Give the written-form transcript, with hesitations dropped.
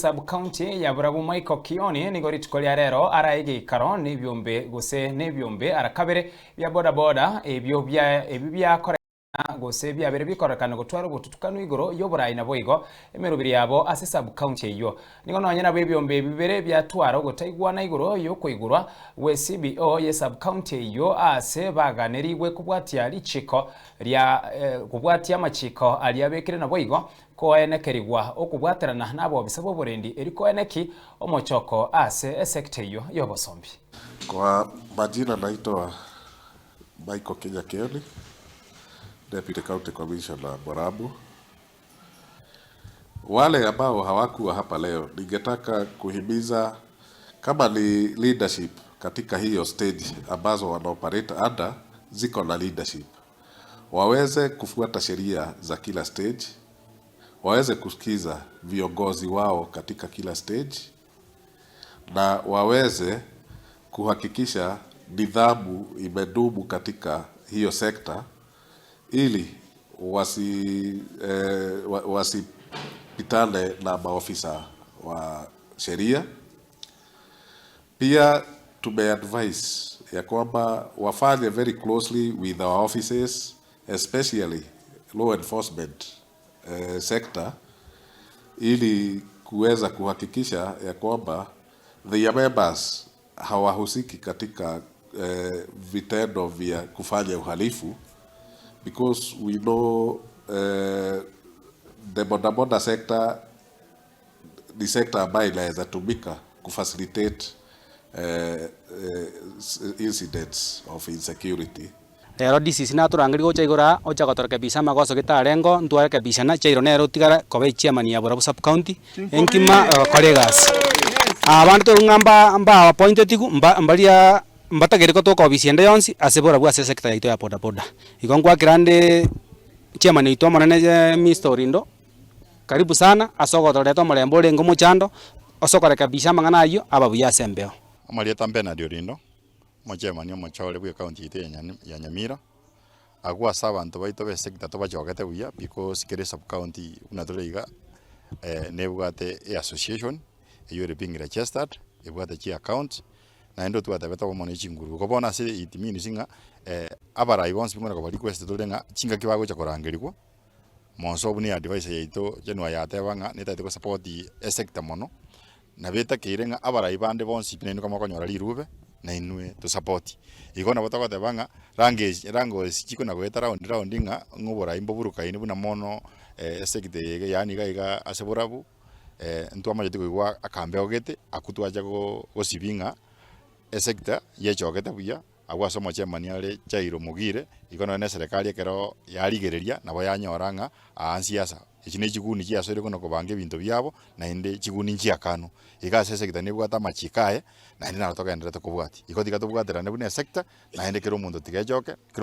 Sub-county ya Borabu Michael Kioni nigo rituko ria rero arae egeikaro nebiombe gose nebiombe ara kabere bia boda boda ebio bia ebio biakorekana gose biabere bikorekana gotwara obotutukanu igoro y'oborai naboigo emeroberi yabo ase sub-county eyio. Nigo nonye nabo ebiombe ebi bibere biatwara ogotaigwana igoro y'okoigorwa gwe CBO ye sub-county eyio aase baganerigwe kobwatia richiko ria kobwatia amachiko aria abekire naboigo Koenekerigwa okobwaterana nabobisa bw'oborendi eri koeneki omochoko ase esekta eyio y'obosombi. Kwa majina naitwa Michael Kinya Kioni, Deputy County Commissioner Borabu. Wale ambao hawakuwa hapa leo, ningetaka kuhimiza kama ni leadership katika hiyo stage ambazo wana operate under, ziko na leadership. Waweze kufuata sheria za kila stage, waweze kusikiza viongozi wao katika kila stage, na waweze kuhakikisha nidhamu imedumu katika hiyo sekta ili wasi, eh, wasipitane na maofisa wa sheria. Pia tumeadvise ya kwamba wafanye very closely with our offices especially law enforcement eh, sector ili kuweza kuhakikisha ya kwamba their members hawahusiki katika eh, vitendo vya kufanya uhalifu because we know eh, the bodaboda sector ni sekta ambayo inaweza tumika kufacilitate eh, eh, incidents of insecurity. Rero DCC natorangerie gocha igoro aa, ocha gotorekebisha amagoso gete arengo, ntwarekebishana, Jairo nere otigare koba echairman ya Borabu sub county, enkima egokora egasi. Abande toigwe ng'a mba mba appointed mba mbaria mbatageri gotoka ofisi ende yonsi ase Borabu ase esector yaito ya bodaboda. Igo nkwakera nde chairman oito omonene Mister Orindo. Karibu sana ase ogotoreta omorembe orenge omochando, ase okorekebisha amang'ana ayio aba buya ase embeo. Amarieta Benard Orindo, omochairman omochore bwe county yaito ya Nyamira, agwo ase abanto baito be sector tobachogete buya because kera esub county buna tore iga nebwate eassociation eywo ere being registered, ebwate chiaccounts, naende otwatebete obomo ne chinguru. Igo bono ase it means ng'a abarai bonsi buna koba request tore ng'a chingaki bagocha korangerigwa. Monso buna eadvice yaito January yateba ng'a netagete gosupport esector mono, nabo etakeire ng'a abarai bande bonsi pi nainwe kama okonyora rirube, nainwe tosupport. Igo nabo togoteba ng'a range rangosi chikona goeta round round ng'a ng'a oborai mboburukaini buna mono esector eye iga yaani iga iga ase borabu, ntwamanyeti koigwa akambeo gete, akwo twacha go gosibia ng'a esector yechogete buya. Agwo ase omochemani are Jairo Mogire, igo nonya neserekari ekero yarigereria nabo yanyora ng'a aa nsiasa echi ne chiguni chiasoire buna kobanga ebinto biabo, naende chiguni nchiakanwa. Igo ase esector nebwate amachiko aye, naende naro togendererete kobwatia. Igo tiga tobwaterane buna esector, naende kera omonto tiga echoke, kera.